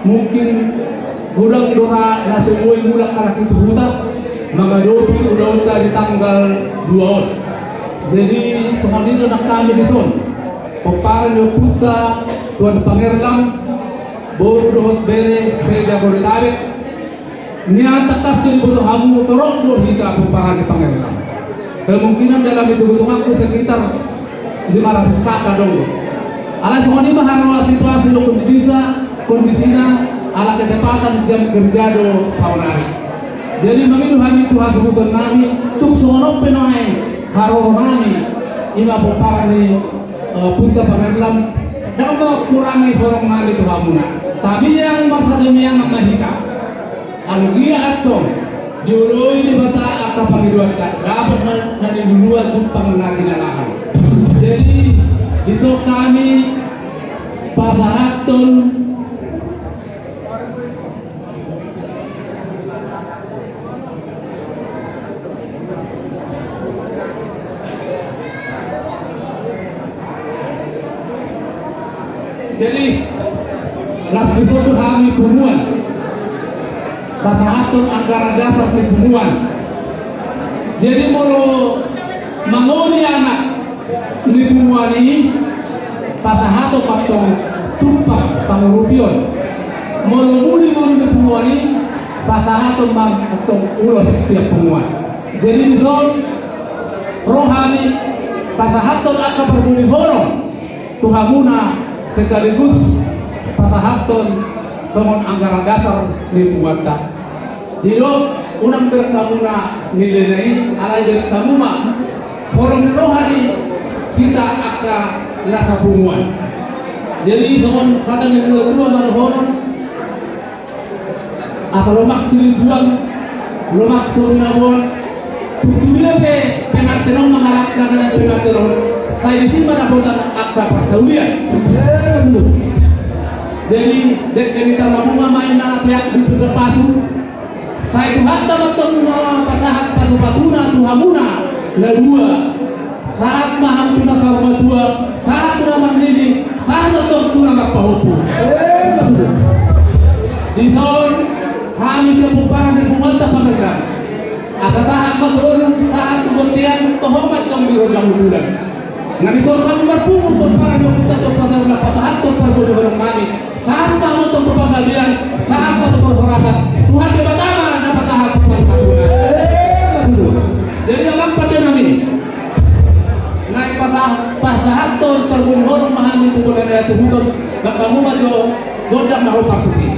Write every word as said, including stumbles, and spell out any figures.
Mungkin godang do ra na so boi mulak halak i tu huta mangadopi ulaonta di tanggal dua on. Jadi songon i do nang hami dison, pomparan ni ompunta Tuan Pangerlang, boru dohot bere se-Jabodetabek. Nian tangkas do diboto hamu torop do hita pomparan ni Pangerlang. Kemungkinan dalam itogitonganku sekitar lima ratus K K adong. Alai songon i ma haroa situasi dohot kondisi, kondisina ala ketepatan jam kerja do saonari. Jadi mangido hami tu hasuhuton nami, tung songon on pe nuaeng haroro nami, i ma pomparan ni, eh, ompunta Pangerlang, ndang mangkurangi horong nami tu hamuna. Tabiang marsatamiangan ma hita. Anggiat antong dioloi Debata angka pangidoanta, dapot na, na niluluan, jumpang na jinalahan. Jadi dison hami pasahathon. Jadi las dison do hami punguan pasahathon anggaran dasar ni punguan. Jadi molo mangoli anak ni punguan i, pasahathon ma antong tumpak pangurupion. Molo muli ngolu ni punguan i, pasahathon ma antong ulos sian punguan. Jadi dison ro hami pasahathon angka parbue ni horong tu hamuna, sekaligus pasahathon songon anggaran dasar ni punguanta. Didok unang bereng hamuna nilena i, alai bereng hamu ma horong ni roha di hita angka na sapunguan. Jadi songon hata ni natuatua ma dohonon, asa lomak silinjuang, lomak so binaboan. Turtu dia pe penganten on mangalangka na penganten on, sai disi ma dapotan angka parsaulian. Jadi dengke ni tarabunga ma inna na teak di pinggan pasu. Sai Tuhanta ma antong na pasahat pasupasuna tu hamuna na dua. Sahat ma hamu tu na saur matua, sahat tu na marnini, sahat antong tu na marpahompu. Dison hami sian pomparan ni punguanta Pangerlang, asa sahat ma solu, sahat tu bontean, toho ma antong di ronda ni bulan. Na dison hami marpungu pomparan ni ompunta Pangerlang pasahathon parbue ni horong nami. Sahat ma hamu antong tu panggabean, sahat ma tu parhorasan. Tuhan Debata ma na pasahat tu parhorasan. Jadi amang pande nami, naeng pasa-, pasahathon parbue ni horong ma hami tu bona ni hasuhuton, nang hamu ma jo gondang na hombar tusi.